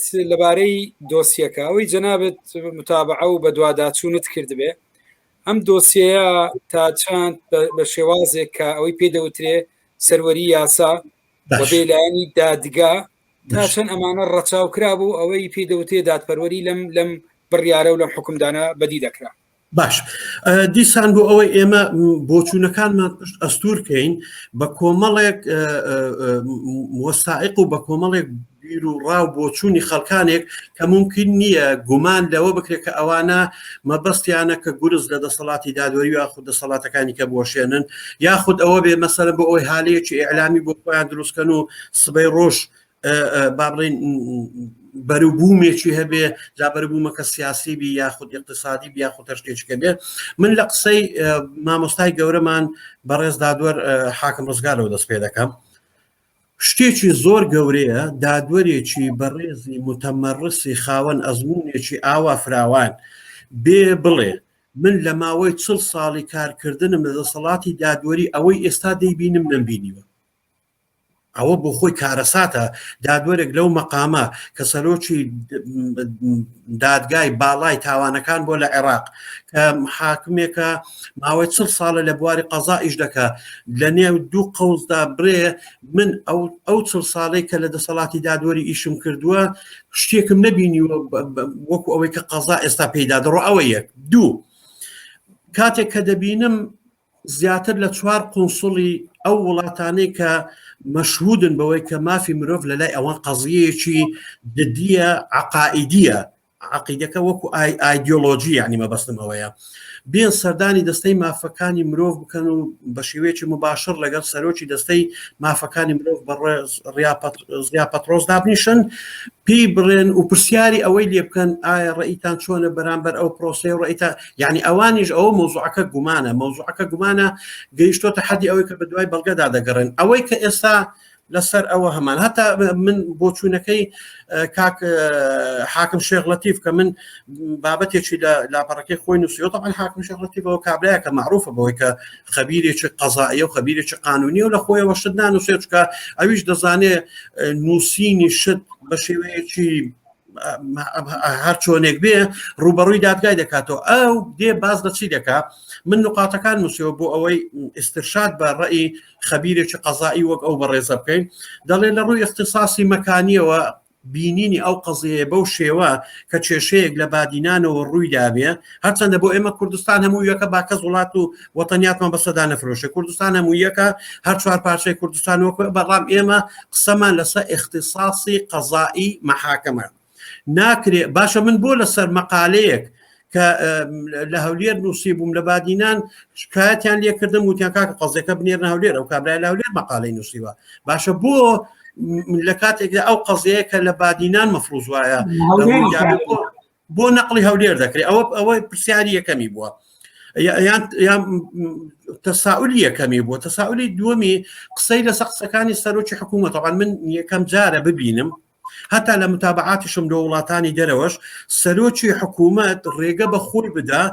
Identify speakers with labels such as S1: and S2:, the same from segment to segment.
S1: لەبارەی دۆسیەکە ئەوەی جەنابت متابعە و بەدواداچوونت کردبێ ئەم دۆسیەیە تا چەند بە شێوازێک کە ئەوەی پێ دەوترێ سەروەری یاسا و بێلایەنی دادگا تا چەند ئەمانە ڕەچاو کرابوو ئەوەی پێی دەوترێ دادپەروەری لەم لەم بڕیارە و لەم حکومدانە بەدی دەکرا.
S2: باش دیسان بۆ ئەوەی ئێمە بۆچوونەکانمان پشت ئەستور کەین بە کۆمەڵێک وەسائق و بە کۆمەڵێک بیر و ڕاو بۆچوونی خەڵکانێک کە ممکن نییە گومان لەوە بکرێت کە ئەوانە مەبەستیانە کە گورز لە دەسەڵاتی دادوەری یاخود دەسەڵاتەکانی کە بۆشێنن یاخود ئەوە بێ مەسەرە بۆ ئەوەی هاالەیەکی ئیعلامی بۆ خۆیان دروستکەن و سبەی ڕۆژ با بڵێین بەروبوومێکی هەبێ جا بەربوومەکە سیاسی بی یاخود اقتصادی بی یاخود هەر شتێکە بێ من لە قسەی مامۆستای گەورەمان بەڕێز دادوەر حاکم ڕزگارەوە دەست پێ دەکەم شتێکی زۆر گەورەیە دادوەرێکی بەڕێزی متەمەڕسی خاوەن ئەزمونێکی ئاوا فراوان بێ بڵێ من لە ماوەی چڵ ساڵی کارکردنم لە دەسەڵاتی دادوەری ئەوەی ئێستا دەیبینم نەمبینیوە ئەوە بۆ خۆی کارەساتە دادوەرێک لەو مەقامە کە سەرۆکی دادگای باڵای تاوانەکان بۆ لە عێراق کە حاکمێکە ماوەی چل ساڵە لە بواری قەزا ئیش دەکا لە نێو دوو قەوزدا برێ من ئەو ئەو چل ساڵەی کە لە دەسەڵاتی دادوەری ئیشم کردووە شتێکم نەبینیوە وەکو ئەوەی کە قەزا ئێستا پێیدا دەڕۆ ئەوە یەک دوو کاتێک کە دەبینم زیاتر لە چوار قونسڵی ئەو وڵاتانەی کە مەشهودن بەوەی کە مافی مرۆڤ لە لای ئەوان قەزیەیەکی جدیە عقائیدیە عقیدەکە وەکو ئای ئایدیۆلۆژی یعنی مەبەستم ئەوەیە بێن سەردانی دەستەی مافەکانی مرۆڤ بکەن و بە شێوەیەکی مباشر لەگەڵ سەرۆکی دەستەی مافەکانی مرۆڤ بەڕێز ڕیا پەترۆس دابنیشن پێی بڵێن و پرسیاری ئەوەی لێ بکەن ئایا ڕئیتان چۆنە بەرامبەر ئەو پرۆسەی ڕئیتان یعنی ئەوانیش ئەوە مۆزوعەکە گومانە مۆزوعەکە گومانە گەیشتۆتە حەدی ئەوەی کە بە دوای بەڵگەدا دەگەڕێن ئەوەی کە ئێستا لەسەر ئەوە هەمان هەتا من بۆچوونەکەی کاک حاکم شێخ لەتیف کە من بابەتێکی لە لاپەڕەکەی خۆی نووسیوە طبعا حاکم شێخ لەتیفەوە کابراایە کە معروفە بەوەی کە خەبیرێکی قەزایە و خەبیرێکی قانونی و لە خۆیەوە شت نانووسێت چکە ئەویش دەزانێ نووسینی شت بە شێوەیەکی هەر چۆنێک بێ ڕوبەڕووی دادگای دەکاتەوە ئەو دێ باز لە چی دەکا من نقاتەکان نووسەوە بۆ ئەوەی ئسترشاد بە ڕئی خەبیرێکی قەزایی وەک ئەو بەڕێزە بکەین دەڵێ لە ڕووی اختصاصی مەکانیەوە بینینی ئەو قەزیەیە بەو شێوە کە کێشەیەک لە بادینانەوە ڕووی دابێ هەرچەندە بۆ ئێمە کوردستان هەموو یەکە با کەس وڵات و وەتەنیاتمان بەسەدا نەفرۆشێ کوردستان هەموو یەکە هەر چوار پارچەی کوردستان وەکو بەڵام ئێمە قسەمان لەسەر اختصاصی قەزایی مەحاکەمە ناکرێ باشە من بۆ لەسەر مەقالەیەک کە لە هەولێر نووسی بووم لە بادینان شکایەتیان لێکردم وتیان کاکە قەزیەکە بنێرنە هەولێر ئەو کابرای لە هەولێر مەقالەی نووسیوە باشە بۆ لە کاتێکدا ئەو قەزیەیە کە لە بادینان مەفروز وایە بۆ نەقلی هەولێر دەکرێت ئەوە ئەوە پرسیاری یەکەمی بووە یان تەساولی یەکەمی بووە تەساولی دووەمی قسەی لەسەر قسەکانی سەرۆکی حکوومەتەوان من یەکەم جارە ببینم هەتا لە متابعاتیشم لە وڵاتانی دەرەوەش سەرۆکی حکوومەت ڕێگە بە خۆی بدا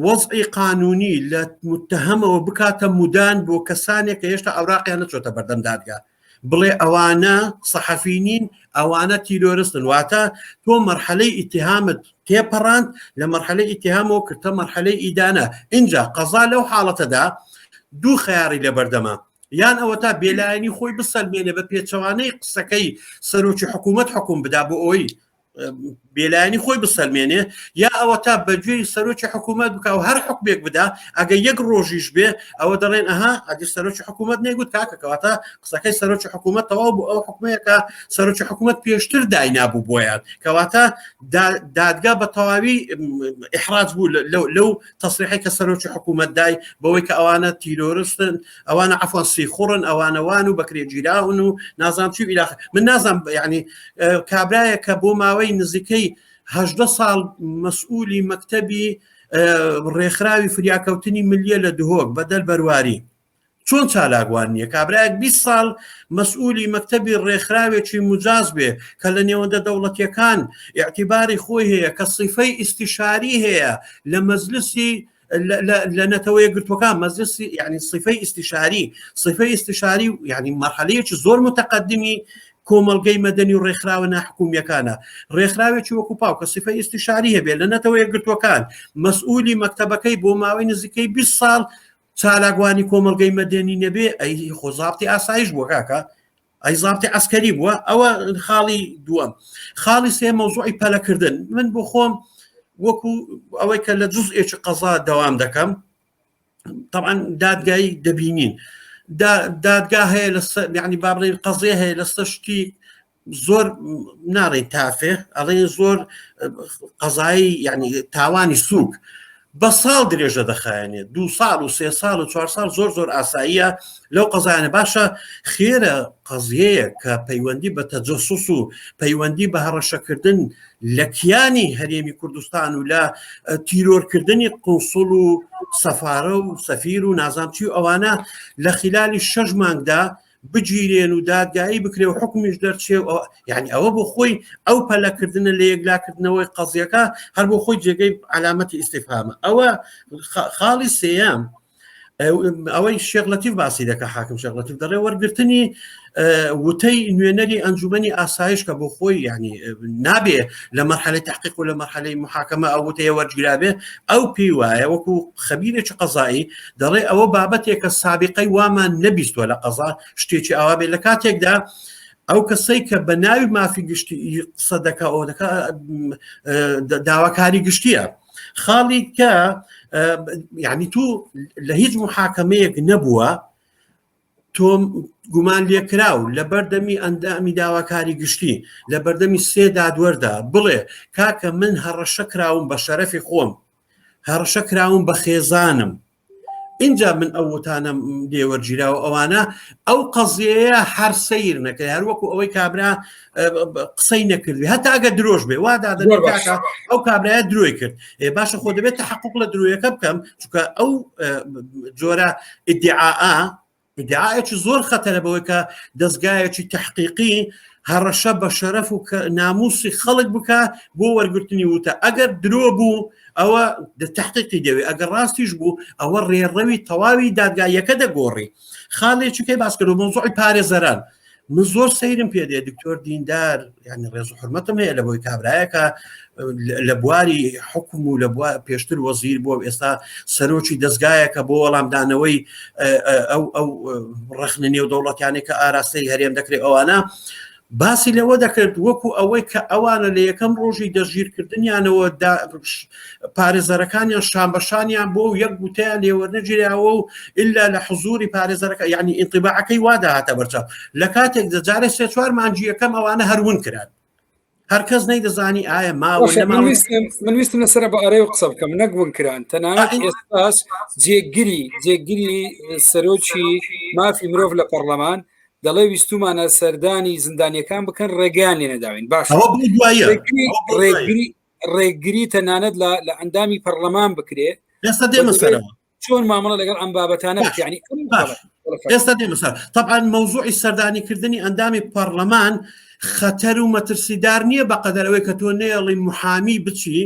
S2: وەزعی قانونی لە متهەمەوە بکاتە مدان بۆ کەسانێک کە هێشتا ئەوراقیان نەچۆتە بەردەم دادگا بڵێ ئەوانە سەحەفی نین ئەوانە تیرۆرستن واتە تۆ مەرحەلەی ئیتهامت تێپەڕاند لە مەرحەلەی ئیتهامەوە کردە مەرحەلەی ئیدانە اینجا قەزا لەو حاڵەتەدا دوو خەیاڕی لەبەردەمە یان ئەوەتا بێلایەنی خۆی بسەلمێنێ بە پێچەوانەی قسەکەی سەرۆکی حکوومەت حکوم بدا بۆ ئەوەی بێلایەنی خۆی بسەلمێنێ یا ئەوە تا بەگوێی سەرۆکی حکوومەت بکە و هەر حکمێک بدا ئەگە یەک ڕۆژیش بێ ئەوە دەڵێن ئەها ئەدی سەرۆکی حکوومەت نەیگوت کاکەکەواتە قسەکەی سەرۆکی حکوومەت تەواو بۆ ئەو حکومەیەکە سەرۆکی حکوومەت پێشتر داینابوو بۆیان کەواتە دادگا بە تەواوی ئحراج بوو لەو تەسریحی کە سەرۆکی حکوومەت دای بەوەی کە ئەوانە تیرۆرستن ئەوانە عفوان سیخوڕن ئەوانەوان و بەکرێگیراون و نازام چی ئیلاخ من نازام یعنی کابرایە کە بۆ ماوەی نزیکەی هەدە ساڵ مەسئولی مەکتەبی ڕێکخراوی فریاکەوتنی ملیە لە دهۆک بەدەل بەرواری چۆن چالاکوان نییە کابراایەک 20 ساڵ مەسئولی مەکتەبی ڕێکخراوێکی مجاز بێ کە لە نێوەندە دەوڵەتیەکان ئیعتیباری خۆی هەیە کە سیفەی ئیستیشاری هەیە لە مەجلسی لە نەتەوە یەکگرتوەکان مەجلسی یعنی سیفەی ئیستیشاری سیفەی ئیستیشاری یعنی مەرحەلەیەکی زۆر متەقدمی کۆمەڵگەی مەدەنی و ڕێکخراوە ناحکومیەکانە. ڕێکخراوێکی وەکو پاو کە سیفەی ئیستیشاری هەبێ لە نەتەوە یەکگرتووەکان، مەسئولی مەکتەبەکەی بۆ ماوەی نزیکەی 20 ساڵ چالاکوانی کۆمەڵگەی مەدەنی نەبێ، ئەی خۆ زابتی ئاسایش بووە کاکە، ئەی زابتی عەسکەری بووە. ئەوە خاڵی دووەم. خاڵی سێ مەوزوعی پەلەکردن. من بۆ خۆم وەکو ئەوەی کە لە جزئێکی قەزا دەوام دەکەم، طبعا دادگایی دەبینین، دادگا هەیە لە یعنی با بڵێین قەزیە هەیە لەسەر شتی زۆر ناڕێن تافێ، ئەڵێن زۆر قەزایی، یعنی تاوانی سوک بە ساڵ درێژە دەخایەنێت، 2 ساڵ و 3 ساڵ و 4 ساڵ زۆر زۆر ئاساییە لەو قەزایانە. باشە خێرە قەزیەیە کە پەیوەندی بە تەجەسوس و پەیوەندی بە هەڕەشەکردن لە کیانی هەرێمی کوردستان و لە تیرۆرکردنی قونسڵ و سەفارە و سەفیر و نازام چی و ئەوانە لە خلالی 6 مانگدا بگیرێن و دادگایی بکرێ و حکومیش دەرچێ و یعنی ئەوە بۆ خۆی ئەو پەلەکردنە لە یەکلاکردنەوەی قەزیەکە هەر بۆ خۆی جێگەی عەلامەتی ئیستیفهامە. ئەوە خاڵی سێیەم. ئەوەی شێخ لەتیف باسی دەکە، حاکم شێخ لەتیف دەڵێ وەرگرتنی وتەی نوێنەری ئەنجومەنی ئاسایش کە بۆ خۆی ینی نابێ لە مەرحەلەی تحقیق و لە مەرحەلەی محاکمە ئەو وتەیە وەرگرابێ، ئەو پێی وایە وەکو خەبیرێکی قەزایی دەڵێ ئەوە بابەتێکە سابقەی وامان نەبیستوە لە قەزا شتێکی ئاوا بێ، لە کاتێکدا ئەو کەسەی کە بە ناوی مافی گشتی قسە دەکا ئەو دەکا داواکاری گشتیە. خاڵی کە یعنی تو لە هیچ محاکەمەیەک نەبووە تۆ گومان لێکراو لە بەردەمی ئەندامی داواکاری گشتی لە بەردەمی سێ دادوەردا بڵێ کاکە من هەڕەشە کراوم بە شەرەفی خۆم، هەڕەشە کراوم بە خێزانم، اینجا من ئەو وتانەم لێوەرگیراوە. ئەوانە ئەو قەزیەیە هەر سەیر نەکرێ، هەر وەکو ئەوەی کابرا قسەی نەکردوی، هەتا ئەگە درۆش بێ وا دادەنێ کاکە ئەو کابرایە درۆی کرد. ئێ باشە خۆ دەبێت تحقق لە درۆیەکە بکەم، چونکە ئەو جۆرە ئیدعاء ئیدعاەکی زۆر خەتەرە بەوەی کە دەستگایەکی تحقیقی هەڕەشە بە شەرەف و ناموسی خەڵک بکە بۆ وەرگرتنی وتە. ئەگەر درۆ بوو ئەوە تحقیقی دەوێت، ئەگەر ڕاستیش بوو ئەوە ڕێڕەوی تەواوی دادگاییەکە دەگۆڕی. خاڵێکی کەی باس کرد مەوزوعی پارێزەران، من زۆر سەیرم پێ دێ دکتۆر دیندار، یعنی ڕێز و حرمەتم هەیە لە بۆی کابرایەکە لە بواری حکوم و لە پێشتر وەزیر بووە و ئێستا سەرۆکی دەستگایەکە بۆ وەڵامدانەوەی ئەو ئەو ڕەخنە نێو دەوڵەتیانێک کە ئاراستەی هەرێم دەکرێت. ئەوانە باسی لەوە دەکرد وەکو ئەوەی کە ئەوانە لە یەکەم ڕۆژی دەستگیرکردنیانەوە پارێزەرەکانیان شانبەشانیان بۆ و یەک گوتەیان لێوەرنەگیراوە و ئللا لە حزوری پارێزەرەکە، یعنی ئینتیباعەکەی وا دەهاتە بەرچاو، لە کاتێک دەجارێ سێ چوار مانگی یەکەم ئەوانە هەرون کران، هەرکەس نەیدەزانی ئایا ماوە
S1: من ویستم لەسەر بە ئەرێ و قسە بکەم نەک ون کران، تەنانەت ئێستاش جێگری جێگری سەرۆکی مافی مرۆڤ لە پەرلەمان دەڵێ ویستومانە سەردانی زیندانیەکان بکەن ڕێگەیان لێ نەداوین. باش ڕێگری ڕێگری تەنانەت لە ئەندامی پەرلەمان بکرێ.
S2: ئێستا دێمە سەرەوە
S1: چۆن مامەڵە لەگەڵ ئەم بابەتانە
S2: ینی ئێستا دێمە سەر. طبعا مەوزوعی سەردانیکردنی ئەندامی پەرلەمان خەتەر و مەترسیدار نییە بە قەدەر ئەوەی کە تۆ نەیەڵی محامی بچی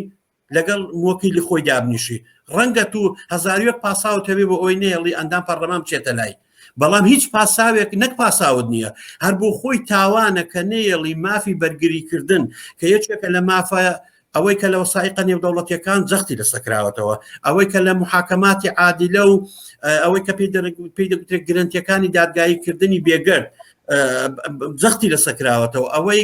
S2: لەگەڵ موەکیلی خۆی دابنیشی. ڕەنگە تو هەزاریەک پاساوت هەبێ بۆ ئەوەی نەیەڵی ئەندام پەرلەمان بچێتە لای، بەڵام هیچ پاساوێک نەک پاساوت نییە، هەر بۆ خۆی تاوانە کە نەیەڵی مافی بەرگریکردن کە یەکێکە لە مافە ئەوەی کە لە وەسائیقە نێودەوڵەتیەکان جەختی لەسەر کراوەتەوە، ئەوەی کە لە محاکەماتی عادلە و ئەوەی کە پێی دەگوترێت گرنتیەکانی دادگاییکردنی بێگەرد جەختی لەسەر کراوەتەوە، ئەوەی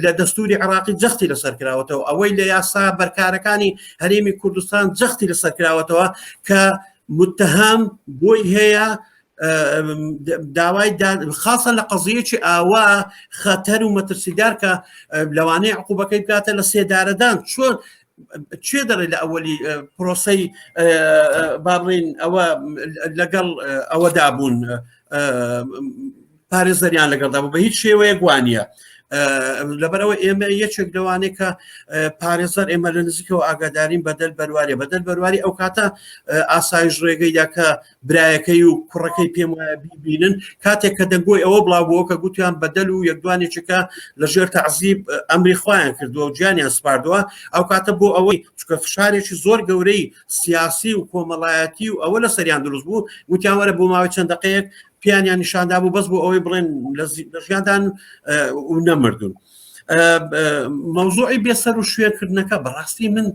S2: لە دەستوری عراقی جەختی لەسەر کراوەتەوە، ئەوەی لە یاسا بەرکارەکانی هەرێمی کوردستان جەختی لەسەر کراوەتەوە کە متهم بۆی هەیە داوای خاصە لە قەزیەکی ئاوا خەتەر و مەترسیدار کە لەوانەیە عقوبەکەی بکاتە لە سێدارەدان. چۆن چێ دەڵێ لە ئەوەلی پرۆسەی با بڵین ئەوە لەگەڵ ئەوەدا بوون پارێزەریان لەگەڵدا بوو بە هیچ شێوەیەک وانە. لەبەرەوە ئێمە یەکێک لەوانەیە کە پارێزەر ئێمە لە نزیکەوە ئاگادارین بەدەل بەروارێ بەدەل بەرواری ئەو کاتە ئاسایش ڕێگەیدا کە برایەکەی و کوڕەکەی پێم وایە بیبینن، کاتێک کە دەنگۆی ئەوە بڵاو بووە کە گوتیان بەدەل و یەکدوانێکەکە لە ژێر تەعزیب ئەمری خۆیان کردووە و گیانیان سپاردووە، ئەو کاتە بۆ ئەوەی چونکە فشارێکی زۆر گەورەی سیاسی و کۆمەڵایەتی و ئەوە لەسەریان دروست بوو، گوتیان وەرە بۆ ماوەی چەند دقەیەک پیانیان نیشاندا بوو بەس بۆ ئەوەی بڵێن لە ژیاندان و نەمردون. مەوزوعی بێسەر و شوێنکردنەکە بەڕاستی من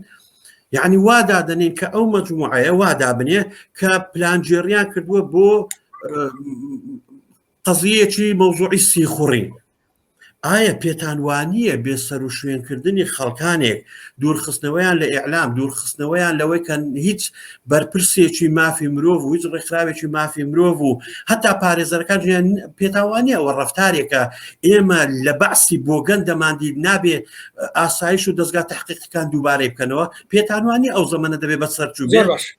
S2: یعنی وا دادەنین کە ئەو مەجموعەیە وا دابنێ کە پلانگێڕیان کردووە بۆ قەزیەکی مەوزوعی سیخوڕی ئایا پێتان وانییە بێ سەروشوێنکردنی خەڵکانێک، دوورخستنەوەیان لە ئیعلام، دوورخستنەوەیان لەوەی کە هیچ بەرپرسێکی مافی مرۆڤ و هیچ ڕێکخراوێکی مافی مرۆڤ و هەتا پارێزەرەکان پێتان وانییە ئەوە ڕەفتارێکە ئێمە لە بەعسی بۆگەن دەماندیت نابێ ئاسایش و دەزگا تحقیقەکان دووبارەی بکەنەوە پێتان وانییە ئەو زەمەنە دەبێ بەسەر چوو
S1: زۆر باش.